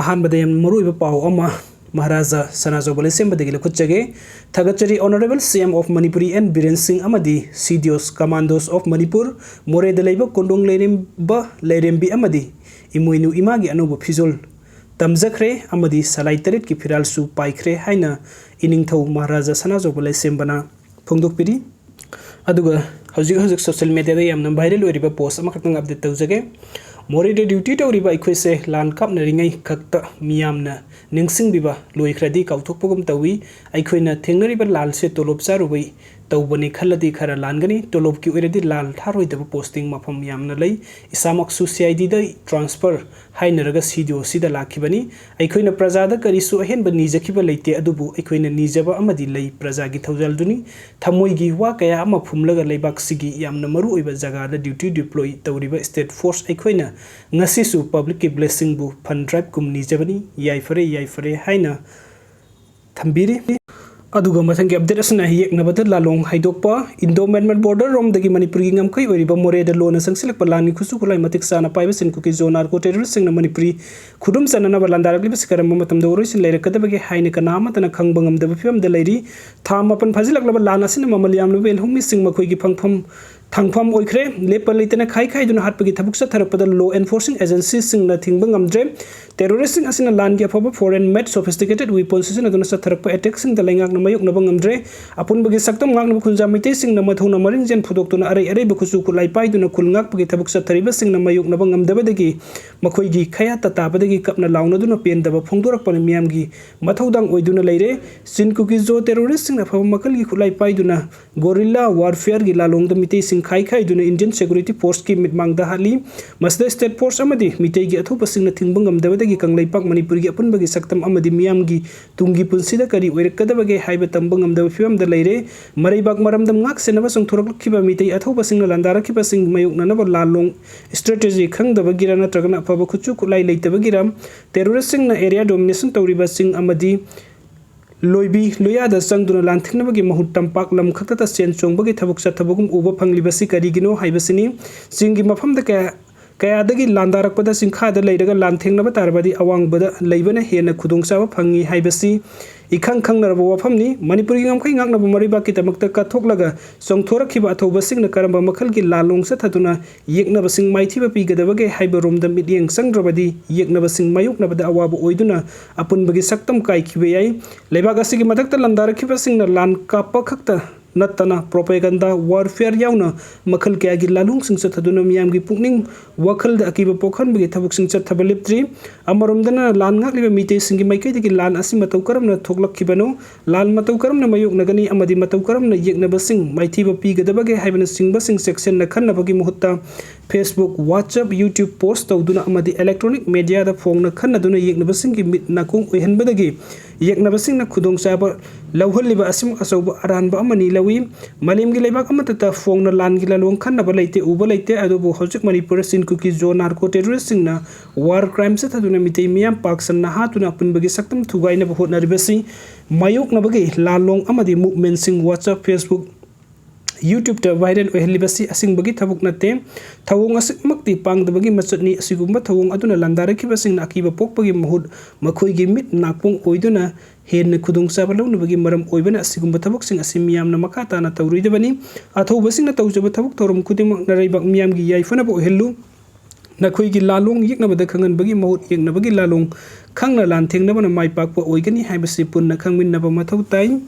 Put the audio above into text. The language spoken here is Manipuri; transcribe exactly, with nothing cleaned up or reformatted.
ꯑꯍꯥꯟꯕꯗ ꯌꯥꯝꯅ ꯃꯔꯨꯑꯣꯏꯕ ꯄꯥꯎ ꯑꯃ ꯃꯍꯥꯔꯥꯖꯥ ꯁꯅꯥꯖꯥꯎꯕ ꯂꯩꯁꯦꯝꯕꯗꯒꯤ ꯂꯧꯈꯠꯆꯒꯦ꯫ ꯊꯥꯒꯠꯆꯔꯤ Honourable C M of Manipur N Biren Singh ꯑꯃꯗꯤ C D Os Commandos of Manipur, ꯃꯣꯔꯦꯗ ꯂꯩꯕ ꯀꯣꯟꯗꯣꯡ ꯂꯩꯔꯦꯝꯕ ꯂꯩꯔꯦꯝꯕꯤ ꯑꯃꯗꯤ ꯏꯃꯣꯏꯅꯨ ꯏꯃꯥꯒꯤ ꯑꯅꯧꯕ ꯐꯤꯖꯣꯜ ꯇꯝꯖꯈ꯭ꯔꯦ ꯑꯃꯗꯤ ꯁꯂꯥꯏ ꯇꯔꯦꯠꯀꯤ ꯐꯤꯔꯥꯜꯁꯨ ꯄꯥꯏꯈ꯭ꯔꯦ ꯍꯥꯏꯅ ꯏꯅꯤꯡꯊꯧ ꯃꯍꯥꯔꯥꯖꯥ ꯁꯅꯥꯖꯥꯎꯕ ꯂꯩꯁꯦꯝꯕꯅ ꯐꯣꯡꯗꯣꯛꯄꯤꯔꯤ꯫ ꯑꯗꯨꯒ ꯍꯧꯖꯤꯛ ꯍꯧꯖꯤꯛ social media ꯗ ꯌꯥꯝꯅ viral ꯑꯣꯏꯔꯤꯕ post ꯑꯃꯈꯛꯇꯪ update ꯇꯧꯖꯒꯦ꯫ ꯃꯣꯔꯦꯗ duty ꯇꯧꯔꯤꯕ ꯑꯩꯈꯣꯏꯁꯦ ꯂꯥꯟ ꯀꯥꯞꯅꯔꯤꯉꯩ ꯈꯛꯇ ꯃꯤꯌꯥꯝꯅ ꯅꯤꯡꯁꯤꯡꯕꯤꯕ ꯂꯣꯏꯈ꯭ꯔꯗꯤ ꯀꯥꯎꯊꯣꯛꯄꯒꯨꯝ ꯇꯧꯏ꯫ ꯑꯩꯈꯣꯏꯅ ꯊꯦꯡꯅꯔꯤꯕ ꯂꯥꯟꯁꯦ ꯇꯣꯂꯣꯞ ꯆꯥꯔꯨꯕꯩ ꯇꯧꯕꯅꯤ ꯈꯜꯂꯗꯤ ꯈꯔ ꯂꯥꯟꯒꯅꯤ꯫ ꯇꯣꯂꯣꯞꯀꯤ ꯑꯣꯏꯔꯗꯤ ꯂꯥꯟ ꯊꯥꯔꯣꯏꯗꯕ posting ꯃꯐꯝ ꯌꯥꯝꯅ ꯂꯩ꯫ ꯏꯁꯥꯃꯛꯁꯨ C I D the transfer ꯍꯥꯏꯅꯔꯒ C D O ꯁꯤꯗ ꯂꯥꯛꯈꯤꯕꯅꯤ꯫ ꯑꯩꯈꯣꯏꯅ ꯄ꯭ꯔꯖꯥꯗ ꯀꯔꯤꯁꯨ ꯑꯍꯦꯟꯕ ꯅꯤꯖꯈꯤꯕ ꯂꯩꯇꯦ, ꯑꯗꯨꯕꯨ ꯑꯩꯈꯣꯏꯅ ꯅꯤꯖꯕ ꯑꯃꯗꯤ ꯂꯩ, ꯄ꯭ꯔꯖꯥꯒꯤ ꯊꯧꯖꯥꯜꯗꯨꯅꯤ꯫ ꯊꯃꯣꯏꯒꯤ ꯋꯥ ꯀꯌꯥ ꯑꯃ ꯐꯨꯝꯂꯒ ꯂꯩꯕꯥꯛꯁꯤꯒꯤ ꯌꯥꯝꯅ ꯃꯔꯨꯑꯣꯏꯕ ꯖꯒꯥꯗ duty deploy ꯇꯧꯔꯤꯕ state force ꯑꯩꯈꯣꯏꯅ ꯉꯁꯤꯁꯨ public ꯀꯤ blessing ꯕꯨ fund drive ꯀꯨꯝ ꯅꯤꯖꯕꯅꯤ꯫ ꯌꯥꯏꯐꯔꯦ, ꯌꯥꯏꯐꯔꯦ ꯍꯥꯏꯅ ꯊꯝꯕꯤꯔꯤ꯫ ꯑꯗꯨꯒ ꯃꯊꯪꯒꯤ update ꯑꯁꯤꯅ ꯌꯦꯛꯅꯕꯗ ꯂꯥꯂꯣꯡ ꯍꯥꯏꯗꯣꯛꯄ꯫ Indo Myanmar border ꯔꯣꯝꯗꯒꯤ ꯃꯅꯤꯄꯨꯔꯒꯤ ꯉꯝꯈꯩ ꯑꯣꯏꯔꯤꯕ ꯃꯣꯔꯦꯗ ꯂꯣꯟꯅ ꯆꯪꯁꯤꯜꯂꯛꯄ ꯂꯥꯟꯒꯤ ꯈꯨꯠꯁꯨ ꯈꯨꯠꯂꯥꯏ ꯃꯇꯤꯛ ꯆꯥꯅ ꯄꯥꯏꯕ ꯁꯤꯟ ꯀꯨꯀꯤ ꯖꯣ narco terrorist ꯁꯤꯡꯅ ꯃꯅꯤꯄꯨꯔꯤ ꯈꯨꯗꯨꯝ ꯆꯟꯅꯅꯕ ꯂꯥꯟꯗꯥꯔꯛꯂꯤꯕꯁꯤ ꯀꯔꯝꯕ ꯃꯇꯝꯗ ꯑꯣꯏꯔꯣꯏꯁꯤꯟ ꯂꯩꯔꯛꯀꯗꯕꯒꯦ ꯍꯥꯏꯅ ꯀꯅꯥ ꯑꯃꯠꯇꯅ ꯈꯪꯕ ꯉꯝꯗꯕ ꯐꯤꯕꯝꯗ ꯂꯩꯔꯤ꯫ ꯊꯥ ꯃꯥꯄꯟ ꯐꯥꯖꯤꯜꯂꯛꯂꯕ ꯂꯥꯟ ꯑꯁꯤꯅ ꯃꯃꯜ ꯌꯥꯝꯂꯕ ꯌꯦꯜꯍꯧꯃꯤꯁꯤꯡ ꯃꯈꯣꯏꯒꯤ ꯐꯪꯐꯝ ꯊꯪꯐꯝ ꯑꯣꯏꯈ꯭ꯔꯦ꯫ ꯂꯦꯞꯄ ꯂꯩꯇꯅ ꯈꯥꯏ ꯈꯥꯏꯗꯨꯅ ꯍꯥꯠꯄꯒꯤ ꯊꯕꯛ ꯆꯠꯊꯔꯛꯄꯗ law enforcing agency ꯁꯤꯡꯅ ꯊꯤꯡꯕ ꯉꯝꯗ꯭ꯔꯦ꯫ Terrorist ꯁꯤꯡ ꯑꯁꯤꯅ ꯂꯥꯟꯒꯤ ꯑꯐꯕ foreign made sophisticated weapon ꯁꯤꯖꯤꯟꯅꯗꯨꯅ ꯆꯠꯊꯔꯛꯄ attack ꯁꯤꯡꯗ ꯂꯩꯉꯥꯛꯅ ꯃꯥꯌꯣꯛꯅꯕ ꯉꯝꯗ꯭ꯔꯦ꯫ ꯑꯄꯨꯟꯕꯒꯤ ꯁꯛꯇꯝ ꯉꯥꯛꯅꯕ ꯈꯨꯟꯖꯥ ꯃꯩꯇꯩꯁꯤꯡꯅ ꯃꯊꯧꯅ ꯃꯔꯤꯡꯖꯦꯜ ꯐꯨꯗꯣꯛꯇꯨꯅ ꯑꯔꯩ ꯑꯔꯩꯕ ꯈꯨꯠꯁꯨ ꯈꯨꯠꯂꯥꯏ ꯄꯥꯏꯗꯨꯅ ꯈꯨꯜ ꯉꯥꯛꯄꯒꯤ ꯊꯕꯛ ꯆꯠꯊꯔꯤꯕꯁꯤꯡꯅ ꯃꯥꯌꯣꯛꯅꯕ ꯉꯝꯗꯕꯗꯒꯤ ꯃꯈꯣꯏꯒꯤ ꯈꯌꯥꯠꯇ ꯇꯥꯕꯗꯒꯤ ꯀꯞꯅ ꯂꯥꯎꯅꯗꯨꯅ ꯄꯦꯟꯗꯕ ꯐꯣꯡꯗꯣꯔꯛꯄꯅ ꯃꯤꯌꯥꯝꯒꯤ ꯃꯊꯧꯗꯥꯡ ꯑꯣꯏꯗꯨꯅ ꯂꯩꯔꯦ꯫ ꯁꯤꯟ ꯀꯨꯀꯤ ꯖꯣ terrorist ꯁꯤꯡꯅ ꯑꯐꯕ ꯃꯈꯜꯒꯤ ꯈꯨꯠꯂꯥꯏ ꯄꯥꯏꯗꯨꯅ guerrilla warfare ꯒꯤ ꯂꯥꯂꯣꯡꯗ ꯃꯤꯇꯩꯁꯤꯡ ꯈꯥꯏ ꯈꯥꯏꯗꯨꯅ Indian security force ꯀꯤ ꯃꯤꯠꯃꯥꯡꯗ ꯍꯥꯠꯂꯤ꯫ ꯃꯁꯤꯗ state force ꯑꯃꯗꯤ ꯃꯤꯇꯩꯒꯤ ꯑꯊꯧꯕꯁꯤꯡꯅ ꯊꯤꯡꯕ ꯉꯝꯗꯕꯗꯒꯤ ꯀꯪꯂꯩꯄꯥꯛ ꯃꯅꯤꯄꯨꯔꯒꯤ ꯑꯄꯨꯟꯕꯒꯤ ꯁꯛꯇꯝ ꯑꯃꯗꯤ ꯃꯤꯌꯥꯝꯒꯤ ꯇꯨꯡꯒꯤ ꯄꯨꯟꯁꯤꯗ ꯀꯔꯤ ꯑꯣꯏꯔꯛꯀꯗꯕꯒꯦ ꯍꯥꯏꯕ ꯇꯝꯕ ꯉꯝꯗꯕ ꯐꯤꯕꯝꯗ ꯂꯩꯔꯦ꯫ ꯃꯔꯩꯕꯥꯛ ꯃꯔꯝꯗꯝ ꯉꯥꯛ ꯁꯦꯟꯅꯕ ꯆꯣꯡꯊꯣꯔꯛꯈꯤꯕ ꯃꯤꯇꯩ ꯑꯊꯧꯕꯁꯤꯡꯅ ꯂꯥꯟꯗꯥꯔꯛꯈꯤꯕꯁꯤꯡ ꯃꯥꯌꯣꯛꯅꯅꯕ ꯂꯥꯂꯣꯡ strategy ꯈꯪꯗꯕꯒꯤꯔ ꯅꯠꯇ꯭ꯔꯒꯅ ꯑꯐꯕ ꯈꯨꯠꯁꯨ ꯈꯨꯠꯂꯥꯏ ꯂꯩꯇꯕꯒꯤꯔ terrorist ꯁꯤꯡꯅ area domination ꯇꯧꯔꯤꯕꯁꯤꯡ ꯑꯃꯗꯤ ꯂꯣꯏꯕꯤ ꯂꯣꯌꯥꯗ ꯆꯪꯗꯨꯅ ꯂꯥꯟꯊꯦꯡꯅꯕꯒꯤ ꯃꯍꯨꯠ ꯇꯝꯄꯥꯛ ꯂꯝ ꯈꯛꯇꯗ ꯁꯦꯟ ꯆꯣꯡꯕꯒꯤ ꯊꯕꯛ ꯆꯠꯊꯕꯒꯨꯝ ꯎꯕ ꯐꯪꯂꯤꯕꯁꯤ ꯀꯔꯤꯒꯤꯅꯣ ꯍꯥꯏꯕꯁꯤꯅꯤ꯫ ꯆꯤꯡꯒꯤ ꯃꯐꯝꯗ ꯀꯌꯥ ꯀꯌꯥꯗꯒꯤ ꯂꯥꯟꯗꯥꯔꯛꯄꯗ ꯆꯤꯡꯈꯥꯗ ꯂꯩꯔꯒ ꯂꯥꯟꯊꯦꯡꯅꯕ ꯇꯥꯔꯕꯗꯤ ꯑꯋꯥꯡꯕꯗ ꯂꯩꯕꯅ ꯍꯦꯟꯅ ꯈꯨꯗꯣꯡꯆꯥꯕ ꯐꯪꯏ ꯍꯥꯏꯕꯁꯤ ꯏꯈꯪ ꯈꯪꯅꯔꯕ ꯋꯥꯐꯝꯅꯤ꯫ ꯃꯅꯤꯄꯨꯔꯒꯤ ꯉꯝꯈꯩ ꯉꯥꯛꯅꯕ ꯃꯔꯩꯕꯥꯛꯀꯤꯗꯃꯛꯇ ꯀꯠꯊꯣꯛꯂꯒ ꯆꯣꯡꯊꯣꯔꯛꯈꯤꯕ ꯑꯊꯧꯕꯁꯤꯡꯅ ꯀꯔꯝꯕ ꯃꯈꯜꯒꯤ ꯂꯥꯜꯂꯣꯡ ꯆꯠꯊꯗꯨꯅ ꯌꯦꯛꯅꯕꯁꯤꯡ ꯃꯥꯏꯊꯤꯕ ꯄꯤꯒꯗꯕꯒꯦ ꯍꯥꯏꯕ ꯔꯣꯝꯗ ꯃꯤꯠꯌꯦꯡ ꯆꯪꯗ꯭ꯔꯕꯗꯤ ꯌꯦꯛꯅꯕꯁꯤꯡ ꯃꯥꯌꯣꯛꯅꯕꯗ ꯑꯋꯥꯕ ꯑꯣꯏꯗꯨꯅ ꯑꯄꯨꯟꯕꯒꯤ ꯁꯛꯇꯝ ꯀꯥꯏꯈꯤꯕ ꯌꯥꯏ꯫ ꯂꯩꯕꯥꯛ ꯑꯁꯤꯒꯤ ꯃꯊꯛꯇ ꯂꯥꯟꯗꯥꯔꯛꯈꯤꯕꯁꯤꯡꯅ ꯂꯥꯟ ꯀꯥꯞꯄ ꯈꯛꯇ ꯅꯠꯇꯅ propaganda warfare ꯌꯥꯎꯅ ꯃꯈꯜ ꯀꯌꯥꯒꯤ ꯂꯥꯜꯂꯣꯡꯁꯤꯡ ꯆꯠꯊꯗꯨꯅ ꯃꯤꯌꯥꯝꯒꯤ ꯄꯨꯛꯅꯤꯡ ꯋꯥꯈꯜꯗ ꯑꯀꯤꯕ ꯄꯣꯛꯍꯟꯕꯒꯤ ꯊꯕꯛꯁꯤꯡ ꯆꯠꯊꯕ ꯂꯦꯞꯇ꯭ꯔꯤ꯫ ꯑꯃꯔꯣꯝꯗꯅ ꯂꯥꯟ ꯉꯥꯛꯂꯤꯕ ꯃꯤꯇꯩꯁꯤꯡꯒꯤ ꯃꯥꯏꯀꯩꯗꯒꯤ ꯂꯥꯟ ꯑꯁꯤ ꯃꯇꯧ ꯀꯔꯝꯅ ꯊꯣꯛꯂꯛꯈꯤꯕꯅꯣ, ꯂꯥꯟ ꯃꯇꯧ ꯀꯔꯝꯅ ꯃꯥꯌꯣꯛꯅꯒꯅꯤ ꯑꯃꯗꯤ ꯃꯇꯧ ꯀꯔꯝꯅ ꯌꯦꯛꯅꯕꯁꯤꯡ ꯃꯥꯏꯊꯤꯕ ꯄꯤꯒꯗꯕꯒꯦ ꯍꯥꯏꯕꯅꯆꯤꯡꯕꯁꯤꯡ ꯆꯦꯛꯁꯤꯟꯅ ꯈꯟꯅꯕꯒꯤ ꯃꯍꯨꯠꯇ Facebook, WhatsApp, YouTube post ꯇꯧꯗꯨꯅ ꯑꯃꯗꯤ electronic mediaꯗ ꯐꯣꯡꯅ ꯈꯟꯅꯗꯨꯅ ꯌꯦꯛꯅꯕꯁꯤꯡꯒꯤ ꯃꯤꯠ ꯅꯥꯀꯣꯡ ꯑꯣꯏꯍꯟꯕꯗꯒꯤ ꯌꯦꯛꯅꯕꯁꯤꯡꯅ ꯈꯨꯗꯣꯡꯆꯥꯕ ꯂꯧꯍꯜꯂꯤꯕ ꯑꯁꯤꯃꯛ ꯑꯆꯧꯕ ꯑꯔꯥꯟꯕ ꯑꯃꯅꯤ ꯂꯧꯏ꯫ ꯃꯥꯂꯦꯝꯒꯤ ꯂꯩꯕꯥꯛ ꯑꯃꯠꯇꯗ ꯐꯣꯡꯅ ꯂꯥꯟꯒꯤ ꯂꯥꯂꯣꯡ ꯈꯟꯅꯕ ꯂꯩꯇꯦ, ꯎꯕ ꯂꯩꯇꯦ, ꯑꯗꯨꯕꯨ ꯍꯧꯖꯤꯛ ꯃꯅꯤꯄꯨꯔ ꯆꯤꯟ ꯀꯨꯀꯤ ꯖꯣ narco terroristꯁꯤꯡꯅ war crime ꯆꯠꯊꯗꯨꯅ ꯃꯤꯇꯩ ꯃꯤꯌꯥꯝ ꯄꯥꯛ ꯁꯟꯅ ꯍꯥꯠꯇꯨꯅ ꯑꯄꯨꯟꯕꯒꯤ ꯁꯛꯇꯝ ꯊꯨꯒꯥꯏꯅꯕ ꯍꯣꯠꯅꯔꯤꯕꯁꯤ ꯃꯥꯌꯣꯛꯅꯕꯒꯤ ꯂꯥꯜꯂꯣꯡ ꯑꯃꯗꯤ movementꯁꯤꯡ WhatsApp, Facebook, YouTubeꯇ viral ꯑꯣꯏꯍꯜꯂꯤꯕꯁꯤ ꯑꯁꯦꯡꯕꯒꯤ ꯊꯕꯛ ꯅꯠꯇꯦ꯫ ꯊꯧꯑꯣꯡ ꯑꯁꯤꯃꯛꯇꯤ ꯄꯥꯡꯗꯕꯒꯤ ꯃꯆꯠꯅꯤ꯫ ꯑꯁꯤꯒꯨꯝꯕ ꯊꯧꯑꯣꯡ ꯑꯗꯨꯅ ꯂꯥꯟꯗꯥꯔꯛꯈꯤꯕꯁꯤꯡꯅ ꯑꯀꯤꯕ ꯄꯣꯛꯄꯒꯤ ꯃꯍꯨꯠ ꯃꯈꯣꯏꯒꯤ ꯃꯤꯠ ꯅꯥꯀꯣꯡ ꯑꯣꯏꯗꯨꯅ ꯍꯦꯟꯅ ꯈꯨꯗꯣꯡꯆꯥꯕ ꯂꯧꯅꯕꯒꯤ ꯃꯔꯝ ꯑꯣꯏꯕꯅ ꯑꯁꯤꯒꯨꯝꯕ ꯊꯕꯛꯁꯤꯡ ꯑꯁꯤ ꯃꯤꯌꯥꯝꯅ ꯃꯈꯥ ꯇꯥꯅ ꯇꯧꯔꯣꯏꯗꯕꯅꯤ꯫ ꯑꯊꯧꯕꯁꯤꯡꯅ ꯇꯧꯖꯕ ꯊꯕꯛ ꯊꯧꯔꯝ ꯈꯨꯗꯤꯡꯃꯛ ꯅꯔꯩꯕꯥꯛ ꯃꯤꯌꯥꯝꯒꯤ ꯌꯥꯏꯐꯅꯕ ꯑꯣꯏꯍꯜꯂꯨ꯫ ꯅꯈꯣꯏꯒꯤ ꯂꯥꯂꯣꯡ ꯌꯦꯛꯅꯕꯗ ꯈꯪꯍꯟꯕꯒꯤ ꯃꯍꯨꯠ ꯌꯦꯛꯅꯕꯒꯤ ꯂꯥꯂꯣꯡ ꯈꯪꯅ ꯂꯥꯟꯊꯦꯡꯅꯕꯅ ꯃꯥꯏ ꯄꯥꯛꯄ ꯑꯣꯏꯒꯅꯤ ꯍꯥꯏꯕꯁꯤ ꯄꯨꯟꯅ ꯈꯪꯃꯤꯟꯅꯕ ꯃꯊꯧ ꯇꯥꯏ꯫